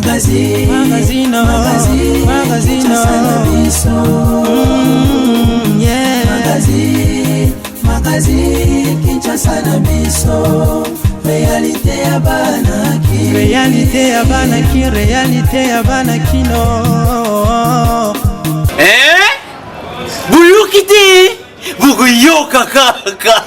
Magazine, magazine, magazine, magazine, Kinshasa na biso. Yeah. Magazine, magazine, Kinshasa na biso. Réalité ya bana Kin. Réalité ya bana Kin, réalité ya bana Kino. Eh? Boyoki te bokoyoka kaka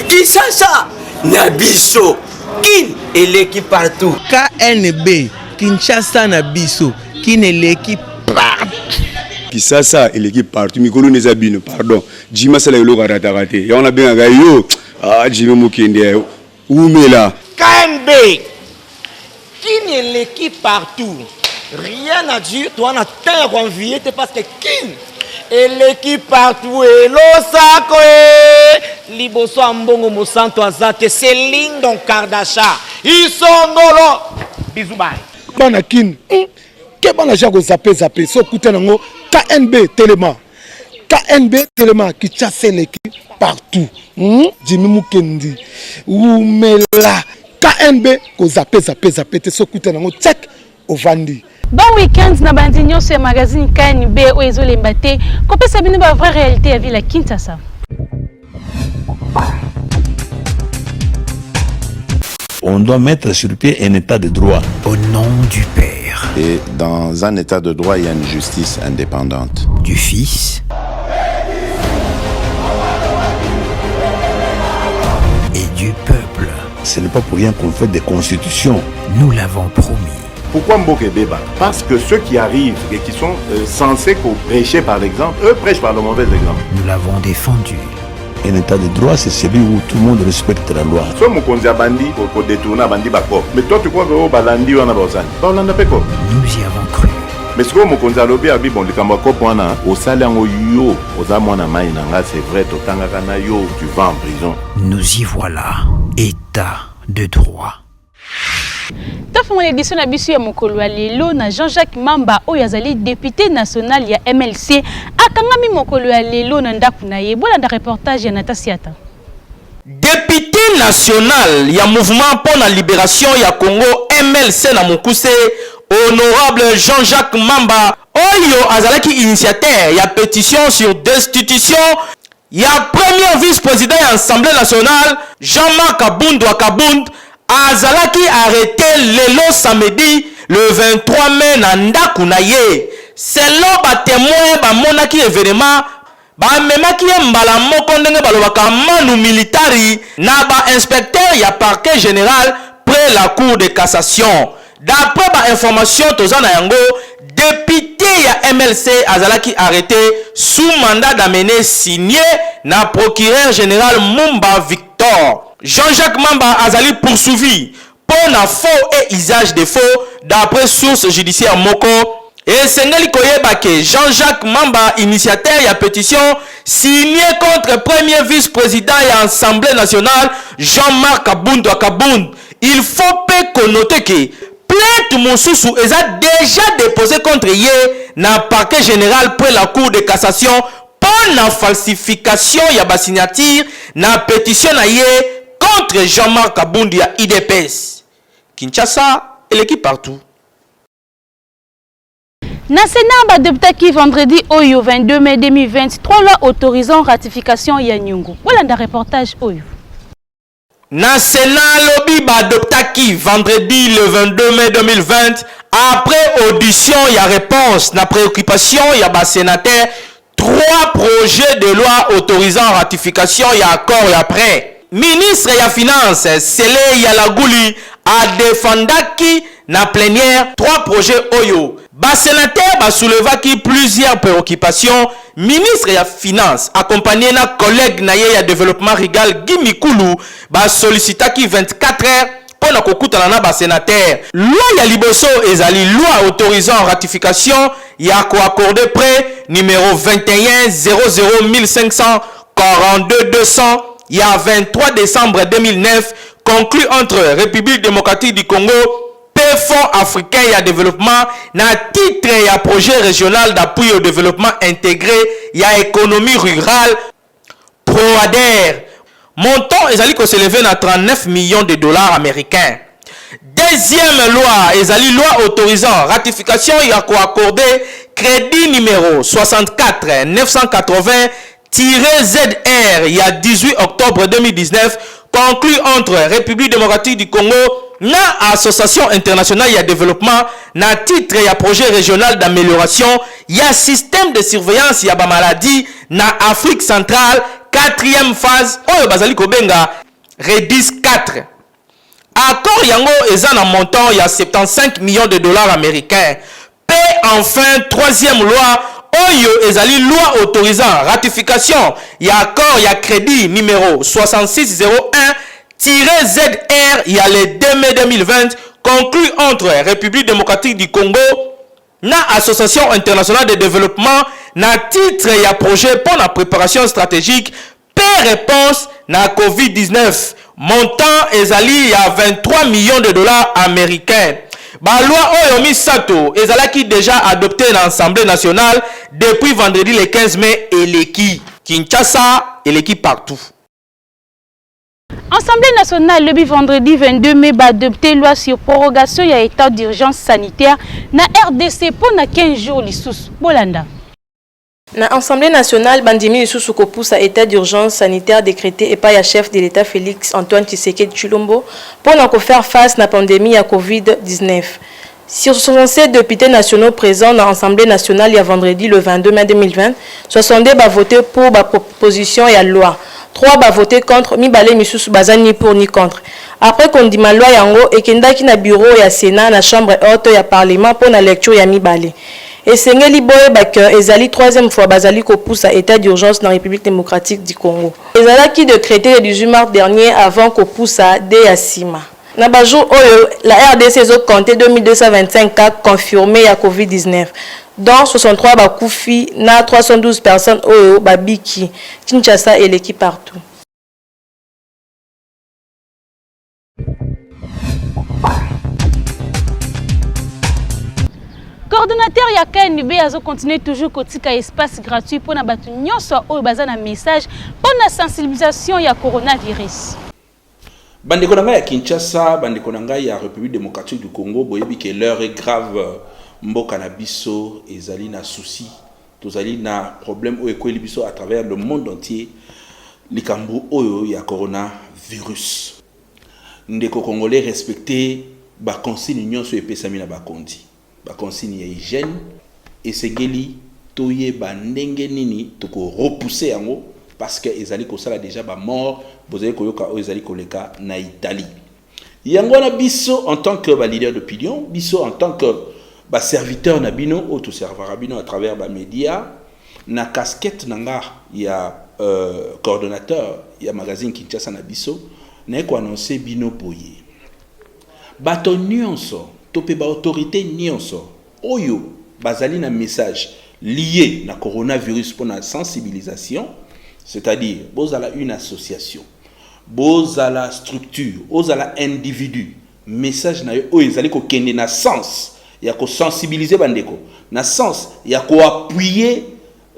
Kinshasa na biso kin eleki partout. KNB Kinshasa na biso kin eleki partout. Kisasa eleki partout mikolo neza bino pardon Jimmy asala eloko arataka te yango nabengaka yo ah Jimmy mokende wumela. KNB kin eleki partout rien à dire toa na temps ya koenvie te parce que kin eleki partout elosako e liboso ya mbongo mosantu aza te Céline Don Kardasha isongolo bisous bye. Bana kin hum keba na ja ko zappe zappe so kuta nango KNB telema KNB telema Kinshasa eleki partout hum Jimmy Mukendi wumela KNB ko zappe zappe zappe te so kuta nango check ovandi. Bon week-end na bandi nyonso ya magazine KNB oyo ezolemba te kopesa bino ba vraie réalité ya ville ya Kinshasa. On doit mettre sur pied un état de droit. Au nom du Père. Et dans un état de droit, il y a une justice indépendante. Du Fils. Et du peuple. Ce n'est pas pour rien qu'on fait des constitutions. Nous l'avons promis. Pourquoi mboka ebeba? Parce que ceux qui arrivent et qui sont censés prêcher par l'exemple, eux prêchent par le mauvais exemple. Nous l'avons défendu. Un état de droit, c'est celui où tout le monde respecte la loi. So mokonzi abandi ko détourner abandi ba coop. Mais toi tu crois que oh balandi wana baosani? Baolanda pe coop. Nous y avons cru. Mais sikoyo mokonzi alobi abi bon likambo ya coop wana osali yango yo oza mwana mai na nga c'est vrai totangaka na yo tu vas en prison. Nous y voilà, état de droit. Tofungola edition na biso ya mokolo ya lelo na Jean-Jacques Mamba oyo azali député national ya MLC akangami mokolo ya lelo na ndako na ye. Bolanda reportage ya Nata Siata. Depute national ya mouvement mpo na liberation ya Congo MLC na mokuse, honorable Jean-Jacques Mamba oyo azalaki initiateur ya petition sur destitution ya premier vice-president ya Assemblee nationale Jean-Marc Kabund wa Kabund azalaki arrete lelo samedi le 23 mai na ndaku na ye. Selon ba temoins bamonaki evenement, bamemaki ye mbala moko ndenge balobaka manu militari na ba inspecteurs ya parquet general près la cour de cassation. D'après ba informations toza na yango, depute ya MLC azalaki arrete sous mandat d'amener signe na procureur general Mumba Victor. Jean-Jacques Mamba azali poursuivi mpo na faux et usage de faux d'après source judiciaire moko. Esengeli koyeba ke Jean-Jacques Mamba, initiateur ya petition signee contre premier vice-president ya Assemblee nationale Jean-Marc Kabund wa Kabund, Il faut pe ko noter que plainte mosusu eza dejà deposee contre ye na parquet general près la cour de cassation mpo na falsification ya ba signatures na petition na ye contre Jean-Marc Kabund ya udps. Kinshasa eleki partout. Na Senat ba adoptaki vendredi oyo 22 mai 2023 loi autorisant ratification ya nyongo. Bolanda reportage oyo. Na Senat lobi ba adoptaki vendredi le 22 mai 2020 après audition ya reponse na preoccupation ya ba senateurs trois projets de loi autorisant ratification ya accord ya prêt. Ministre ya Finances Sele Yalaghuli a defendaki na plenière trois projets oyo. Ba senateurs ba soulevaki plusieurs preoccupations, ministre ya Finances accompagne na collegue na ye ya Developpement rugal Guy Mikulu ba sollicitaki 24 heures mpo na kokutana na ba senateurs. Loi ya liboso ezali loi autorisant ratification ya ko accorder prêt numero 21 00 1542 200 ya 23 decembre 2009 conclu entre Republique democratique du Congo mpe Fonds africain ya developpement na titre ya projet regional d'appui au developpement integre ya economie rurale, Proader. Montant ezali ko s'elever na 39 millions de dollars americains. Deuxième loi ezali loi autorisant ratification ya ko accorder credit numero 64 980 ZR ya 18 octobre 2019 conclu entre République démocratique du Congo na Association internationale ya développement na titre ya projet régional d'amélioration ya système de surveillance ya ba maladies na Afrique centrale quatrième phase oyo bazali kobenga REDIS 4. Accord yango eza na montant ya 75 millions de dollars américains. Pe enfin troisième loi oyo ezali loi autorisant ratification ya accord ya credit numero 6601 ZR ya le 2 mai 2020 conclu entre République démocratique du Congo na Association internationale de développement na titre ya projet mpo na préparation stratégique pe réponse na Covid-19 montant ezali ya 23 millions de dollars américains. Ba loi oyo misato ezalaki déjà adopté na Assemblée nationale depuis vendredi le 15 mai eleki. Kinshasa eleki partout. Assemblée nationale lobi vendredi 22 mai ba adopté loi sur prorogation ya état d'urgence sanitaire na RDC mpo na 15 jours lisusu. Bolanda. Na Assemblée nationale, bandimi lisusu kopusa état d'urgence sanitaire décrété epai ya chef de l'État Félix Antoine Tshisekedi Tshilombo mpona kofaire face na pandémie ya Covid-19. Sur 67 députés nationaux présents dans l'Assemblée nationale il y a vendredi le 22 mai 2020, 62 ba voté pour ba proposition ya loi. 3 ba voté contre, mibale misusu baza ni pour ni contre. Après kondima loi yango, ekendaki na bureau ya Sénat na chambre haute ya parlement pour na lecture ya mibale. Esengeli boyeba ke ezali troisième fois bazali kopusa état d'urgence na République démocratique du Congo. Ezalaki décrété le 18 mars dernier avant kopusa de ya nsima. Na bajour oyo, la RDC ezocompte 2225 cas confirmés ya Covid-19, dont 63 bakufi na 312 personnes oyo babiki. Kinshasa eleki partout. Coordonnateur ya KNB azo continuer toujours kotika espace gratuit mpona bato nyonso oyo baza na message mpona sensibilisation ya coronavirus. Bandeko na ngai ya Kinshasa, bandeko na ngai ya République démocratique du Congo, boyebi ke l'heure est grave. Mboka na biso ezali na souci, tozali na problème oyo ekweli biso à travers le monde entier, likambo oyo ya coronavirus. Ndeko congolais, respecte baconsigne nyonso epesami na bakonzi, baconsigne ya hygiène. Esengeli toyeba ndenge nini tokorepousse yango parce que ezali kosala déjà bamort. Bozali koyoka oyo ezali koleka na Italie. Yango wana, biso en tant que baleader d'opinion, biso en tant que baserviteur na bino oyo toservaka bino à travers bamédia, na casquette na nga ya coordonnateur ya magazine Kinshasa na biso, naye koannonce bino boye: bato nyonso to mpe baautorité nyonso oyo bazali na message lié na coronavirus mpona sensibilisation, c'est-à-dire bozala une association, bozala structure, ozala individu, message na yo oyo ezali kokende na sens ya kosensibiliser bandeko, na sens ya koappuyer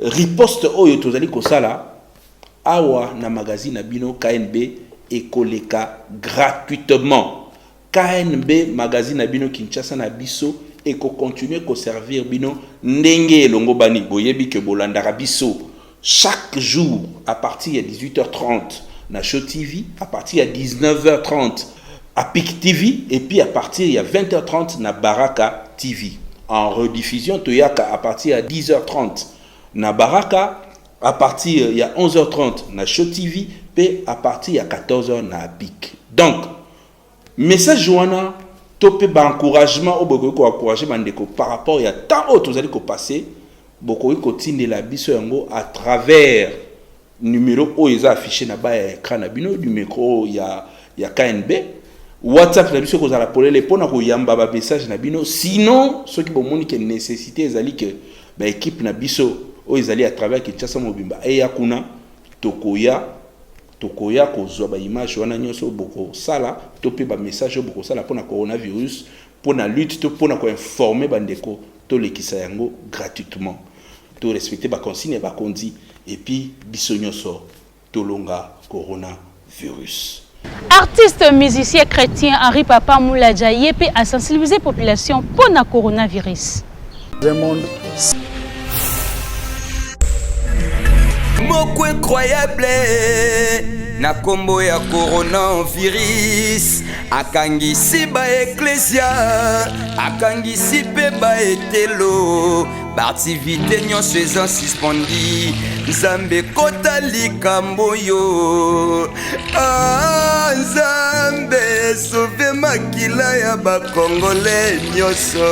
riposte oyo tozali kosala awa na magazine na bino KNB, ekoleka gratuitement. KNB magazine na bino Kinshasa na biso ekocontinue koservir bino ndenge elongo bani. Boyebi ke bolandaka biso chaque jour à partir ya 18h30 na Show TV, à partir ya 19h30 à Pic TV et puis à partir ya 20h30 na Baraka TV. En rediffusion, toyaka à partir ya 10h30 na Baraka, à partir ya 11h30 na Show TV pe à partir ya 14h na Pic. Donc message wana to mpe baencouragement oyo bokoki koencourage bandeko par rapport ya temps oyo tozali kopasser, bokoki kotindela biso yango à travers numéro oyo eza affiché na ba ya écran na bino, numéro ya KNB. WhatsApp na biso ekozala polele mpona koyamba bamessage na bino. Sinon, soki bomoni ke nécessité ezali ke baéquipe na biso oyo ezali à travers Kinshasa mobimba eya kuna, tokoya kozwa baimage wana nyonso oyo bokosala to mpe bamessage oyo bokosala mpona coronavirus, mpona lutte to mpona koinforme bandeko, tolekisa yango gratuitement. Torespecte baconsigne ya bakonzi et puis biso nyonso tolonga coronavirus. Artiste musicien chretien Henri Papa Mulaja ye mpe a sensibiliser population mpo na coronavirus. Un monde moko incroyable na kombo ya coronavirus akangisi ba eklesia akangisi mpe ba etelo baaktivite nyonso eza suspendi nzambe kota likambo oyo ah, nzambe sauve makila ya bakongole nyonso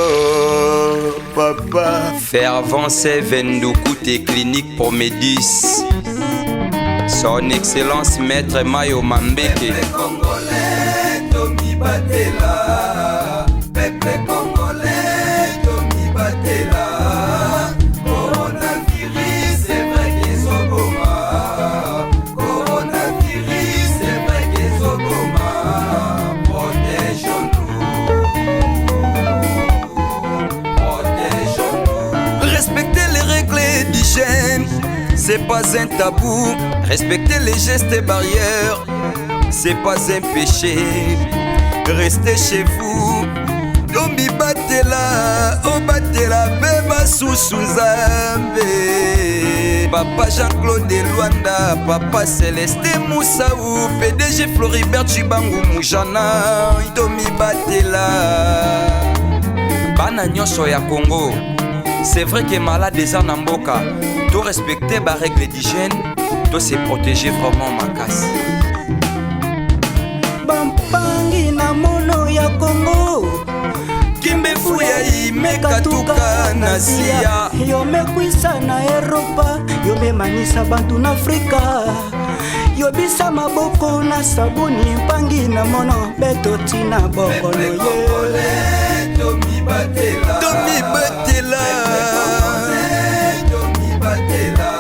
papa fervent vendukute clinique promedis son excellence maître mayo mambeke Congolais, tomibatela. Peuple congolais, tomibatela. Coronavirus, c'est vrai qu'ezoboma. Coronavirus, c'est vrai qu'ezoboma. Protégeons-nous. Protégeons-nous. Respectez les règles d'hygiène, c'est pas un tabou. Respectez les gestes barrières, c'est pas un péché. Restez chez vous. tomibatela obatela mpe basusu nzambe papa jean-claude lwanda papa celestin musau pdg floribert cibangu mujana tomibatela bana nyonso ya congo c'est vrai que malade eza na mboka to respecte barègle d'hygiène to se protéger vraiment makasi bampangi na mono ya kongo kimbefu ya imekatuka na sia yomekwisa na eropa yomemanisa bantu na afrika yobisa maboko na sabuni mpangi na mono beto tina bokono ye tomibatela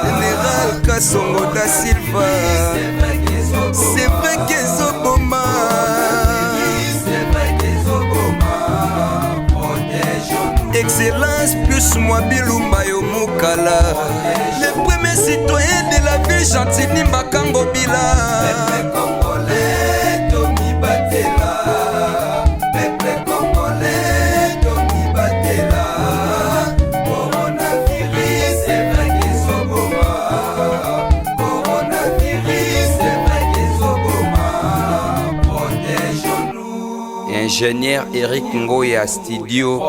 general kasongo da silva c'est vrai qu'ezoboma excellence plus mwa bilumba yo mokala le premier citoyen de la ville gentini mbakango bila Ingénieur Eric Ngoya Studio,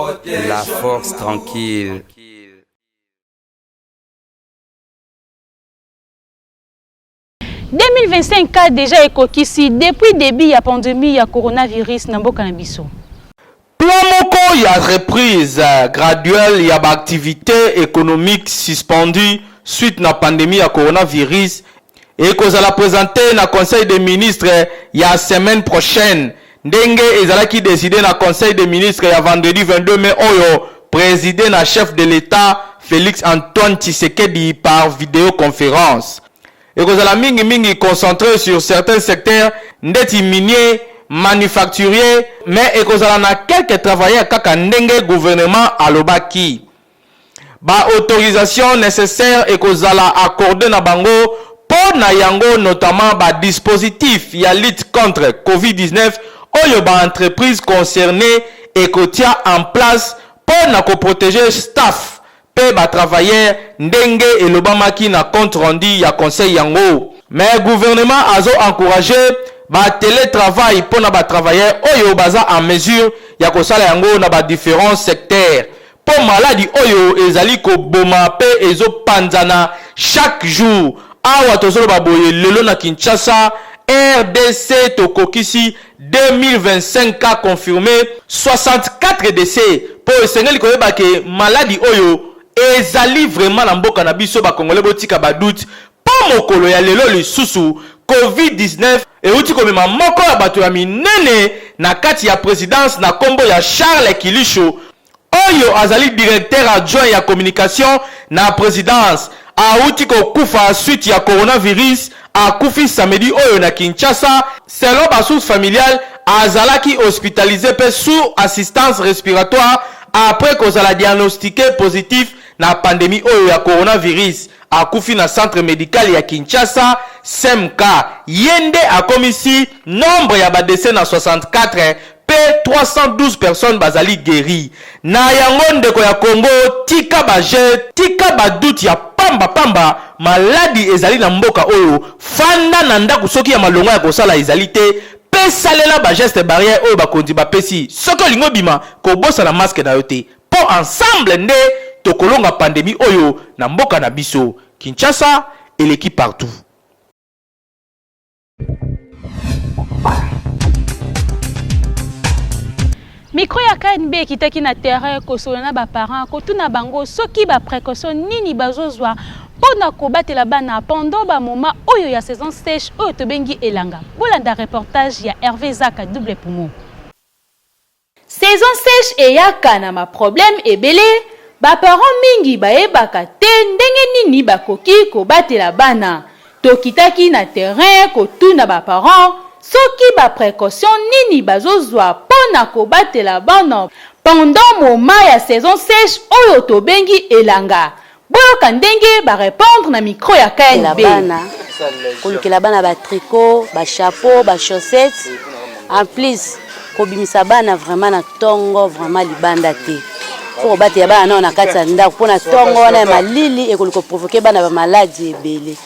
La Force Tranquille. 2025 cas déjà ekokisi depuis début ya pandémie ya coronavirus na mboka na biso. Plan moko ya reprise graduelle ya ba activités économiques suspendues suite na pandémie ya coronavirus ekozala presente na conseil des ministres ya semaine prochaine ndenge ezalaki decide na conseil des ministres ya vendredi 22 mai oyo preside na chef de l'Etat Felix Antoine Tshisekedi par videoconference. Ekozala mingi mingi concentre sur certains secteurs ndeti minier, manufacturier mais ekozala na quelques travailleurs kaka ndenge gouvernement alobaki. Ba autorisations necessaires ekozala accorder na bango mpo na yango notamment ba dispositifs ya lutte contre Covid 19 oyo ba entreprises concernees ekotia en place mpo na ko proteger staff mpe ba travailleurs ndenge elobamaki na compte rendu ya conseil yango. Mais gouvernement azo encourager ba teletravail mpo na ba travailleurs oyo baza en mesure ya kosala yango na ba differents secteurs mpo maladi oyo ezali koboma mpe ezopanzana chaque jour. Awa tozoloba boye lelo na Kinshasa, rdc tokokisi 2025 cas confirmes, 64 deces mpo esengeli koyeba ke maladi oyo ezali vraiment na mboka na biso. Ba congolais botika ba doute mpo mokolo ya lelo lisusu Covid-19 euti komema moko ya bato ya minene na kati ya presidence na kombo ya Charles Kilisho oyo azali directeur adjoint ya communication na presidence awuti kokufa suite ya coronavirus. Akufi samedi oyo na Kinshasa. Selon ba sources familiales, azalaki hospitalise mpe sous assistance respiratoire après kozala diagnostiquer positif na pandemie oyo ya coronavirus. akufi na centre medical ya Kinshasa, CMK. Ye nde akomisi nombre ya ba decès na 64 mpe 312 personnes bazali gueries. Na yango ndeko ya Congo tika ba jeux, tika ba doutes ya pamba pamba, maladi ezali na mboka oyo, fanda na ndaku soki ya malonga ya kosala ezali te mpe salela ba gestes barrières oyo bakonzi bapesi. Soki olingi obima, kobosana masque na yo te mpo ensemble nde tokolonga pandemie oyo na mboka na biso. Kinshasa eleki partout. Micro ya KNB ekitaki na terrain kosolola na ba parents, kotuna bango soki ba precautions nini bazozwa mpo na kobatela bana pendant ba moments oyo ya saison sèche oyo tobengi elanga. Bolanda reportage ya Herve Zaka double poumon. Saison sèche eyaka na ma problèmes ebele, ba parents mingi bayebaka te ndenge nini bakoki kobatela bana. Tokitaki na terrain kotuna ba parents soki ba precautions nini bazozua po na kobatela bana pendant moment ya saison sèche oyo tobengi elanga. Boyoka ndenge ba repondre na micro ya KNB. Bana, kolukela bana ba tricot, ba chapeau, ba chaussettes. En plus, kobimisa bana vraiment na tongo vraiment libanda te. Faut kobatela bana nao na kati ya ndako mpo na tongo wana ya malili ekoluka koprovoke bana ba maladi ebele.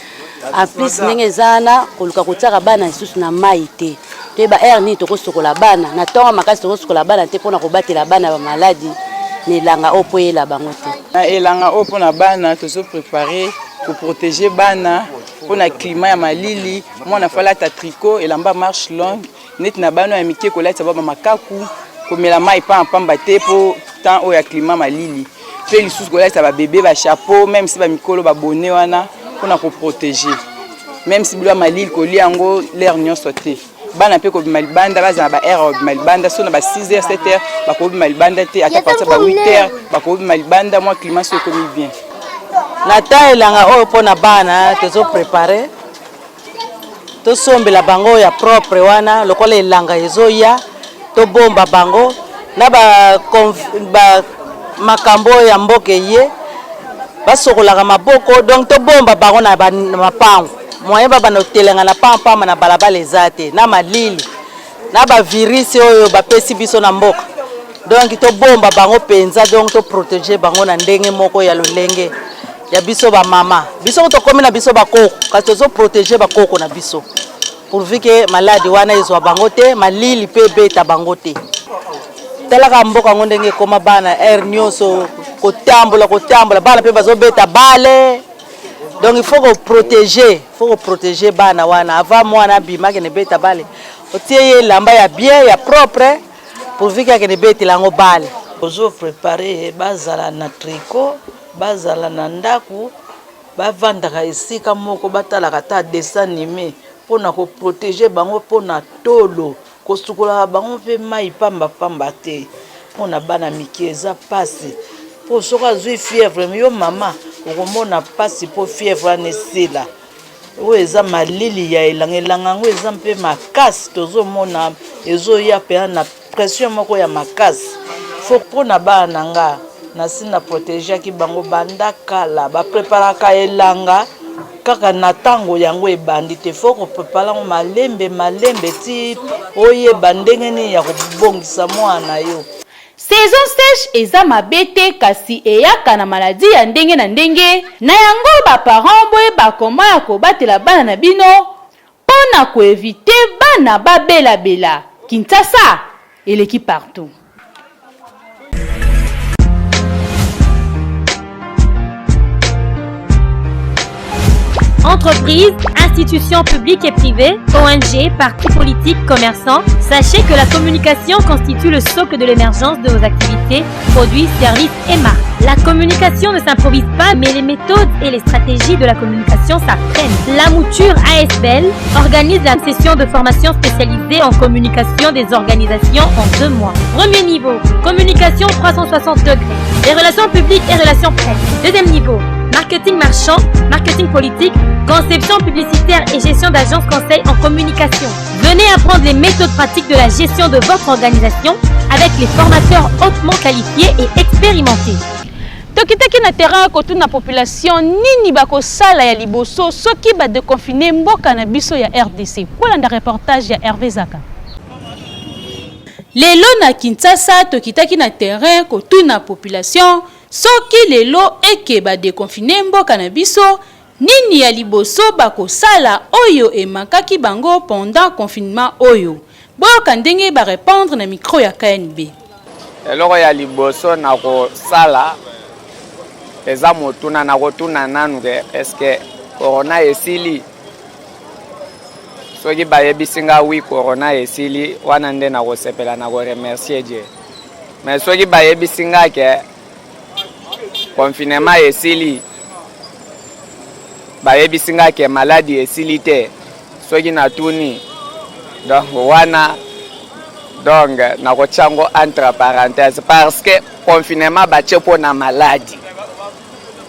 En plus ndenge eza wana koluka kotiaka bana lisusu na mai te. Toyeba heure nini tokosokola bana na ntongo makasi, tokosukola bana te mpona kobatela bana ba maladi na elanga oyo mpo eyela bango te. Na elanga oyo mpona bana tozo prepare koprotege bana mpona climat ya malili. Mwana fo alata tricot, elamba marche longue, neti na bana ya mike kolatisa ba makaku, komela mai pamba pamba te mpo temps oyo ya climat malili. Mpe lisusu kolatisa babebe ba chapeau, même si bamikolo babone wana mpona koprotege, même si bilo ya malili kolia yango l'air nyonso te. Bana mpe kobima libanda, bazala ba heure ya kobima libanda, so na ba 6 heures 7 heures bakobima libanda te, ata partir ba 8 heures bakobima libanda, mwa climat so ekomi bien. Na ta elanga oyo mpo na bana tozo prepare, tosombela bango ya propre wana lokola elanga ezoya, tobomba bango na ba, ba makambo oyo ya mboka eye basokolaka maboko, donc tobomba bango na, ba, na mapango moyen babanda kotelenga na pampamba na balabala eza te, na malili na bavirisi oyo bapesi biso na mboka, donc tobomba bango mpenza, donc toprotege bango na ndenge moko ya lolenge ya biso bamama. Biso tokomi na biso bakoko, kasi tozoprotege bakoko na biso pourvu ke maladi wana ezwa bango te, malili mpe ebeta bango te. Talaka mboka yango ndenge ekoma, bana heure nyonso kotambola kotambola, bana mpe bazobeta bale, donc il faut koprotéger, faut koprotéger bana wana avant mwana abima akende beta bale, otie ye elamba ya bien ya propre pourvu ke akende betela yango bale. Ozo prepare bazala na tricot, bazala na ndako, bavandaka esika moko, batalaka ata dessin anime mpona koprotege bango mpona tolo, kosukolaka bango mpe mai pamba pamba te mpona bana mike eza mpasi, mpo soki azwi fièvre yo mama okomona mpasi mpo fièvre wana esila. Oyo eza malili ya elanga, elanga yango eza mpe makasi, tozomona ezoya mpenza na pression moko ya makasi. Fo mpona bana na nga nasi na protegeaki bango banda kala, bapreparaka elanga kaka na ntango yango ebandi te, fo koprepare yango malembe malembe ti oyeba ndenge nini ya kobongisa mwana na yo. Saison sèche eza mabe te kasi eyaka na maladie ya ndenge na ndenge, na yango ba parents boyeba comment ya kobatela bana na bino pona ko eviter bana ba bela bela. Kinshasa eleki partout. Entreprises, institutions publiques et privées, ONG, partis politiques, commerçants, sachez que la communication constitue le socle de l'émergence de vos activités, produits, services et marques. La communication ne s'improvise pas, mais les méthodes et les stratégies de la communication s'apprennent. La mouture ASBL organise la session de formation spécialisée en communication des organisations en 2 mois. Premier niveau, communication 360 degrés, les relations publiques et relations presse. Deuxième niveau, marketing marchand, marketing politique, conception publicitaire et gestion d'agences conseil en communication. Venez apprendre les méthodes pratiques de la gestion de votre organisation avec les formateurs hautement qualifiés et expérimentés. Tokitaki na terrain kotuna population nini bakosala ya liboso soki ba deconfiner mboka na biso ya rdc. Bolanda reportage ya Herve Zaka. Lelo na Kinshasa tokitaki na terrain kotuna population soki lelo eke ba deconfiner mboka na biso nini ya liboso bakosala oyo e manquaki bango pendant confinement oyo. Boyoka ndenge ba repondre na micro ya KNB. Eloko ya liboso na kosala eza motuna na kotuna nanu ke est ce que corona esili? Soki bayebisi nga oui corona esili wana nde nakosepela na ko remercier Dieu. Mais soki bayebisi nga ke confinement esili, bayebisi nga ke maladi esili te, soki natuni donc wana donc nakotia yango entre parenthèse parce que confinement batie mpo na maladi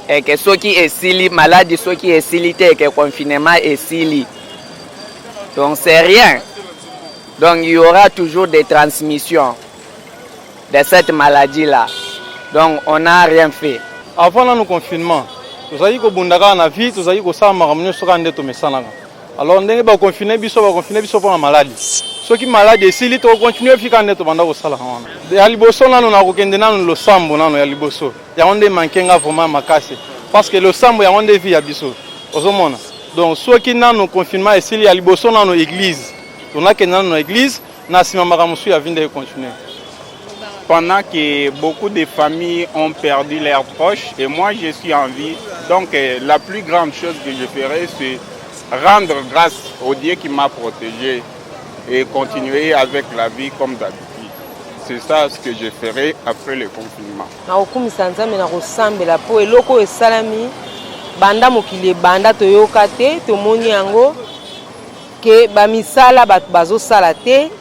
eke soki esili maladi soki esili te eke confinement esili donc c'est rien donc il y aura toujours des transmissions de cette maladie là donc on n'a rien fait. Avant nanu confinement tozalaki kobunda kaka na vie, tozalaki kosala makambo nyonso kaka nde tomesanaka. Alors ndenge ba confiner biso, ba confiner biso pona maladi. Soki maladi esili toko continuer vie kaka nde tobanda kosala wana. Ya liboso nanu nakokende nanu losambo nanu ya liboso. Yango nde manque nga vraiment makasi parce que losambo yango nde vie ya biso. Ozomona? Donc soki nanu confinement esili ya liboso nanu eglise. Donc nakende nanu na eglise na sima makambo mosusu ya vie nde e continuer. Pendant que beaucoup de familles ont perdu leurs proches et moi je suis en vie, donc la plus grande chose que je ferai c'est rendre grâce au Dieu qui m'a protégé et continuer avec la vie comme d'habitude. C'est ça ce que je ferai après le confinement. Nakokumisa Nzambe na kosambela mpo eloko oyo esalami banda mokili ebanda toyoka te, tomoni yango que ba misala bato bazosala te,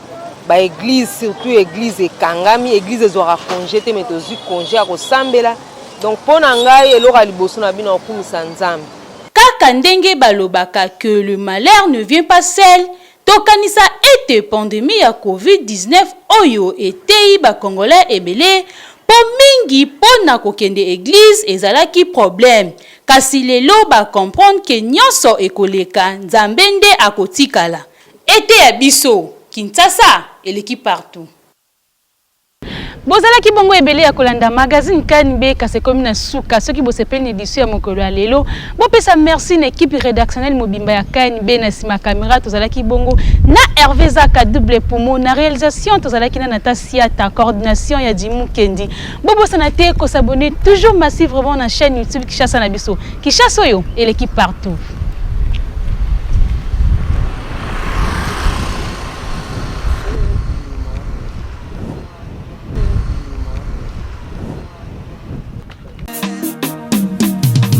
ba eglise surtout eglise ekangami, eglise ezwaka conge te mais tozwi conge ya kosambela. Donc mpo na ngai eloko ya liboso na bino nakokumisa Nzambe. Kaka ndenge balobaka que le malheur ne vient pas seul, tokanisa ete pandemie ya covid 19 oyo eteyi ba congolais ebele po mingi po na kokende eglise ezalaki problème kasi lelo ba comprendre que nionso ekoleka Nzambe nde akotikala. Eteya biso! Kinshasa eleki partout. Bozalaki bongo ebele ya kolanda magazine KNB kasi ekomi na suka. Soki bosepeli na edition ya mokolo ya lelo, bopesa merci na equipe redactionnelle mobimba ya KNB. Na sima camera tozalaki bongo na Hervé Zaka double poumon, na réalisation tozalaki na Nata Siata, coordination ya Jimou Kendi. Bobosana te ko s'abonner toujours massivement na chaîne YouTube Kinshasa na biso. Kinshasa oyo eleki partout.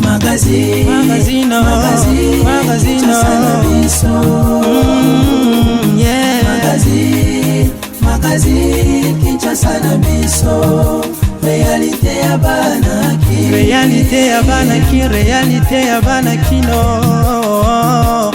Magazine, magazine, magazine, magazine, yeah. Magazine, magazine, Kinshasa na biso. Réalité ya bana ki. Réalité ya bana ki, réalité ya bana kino.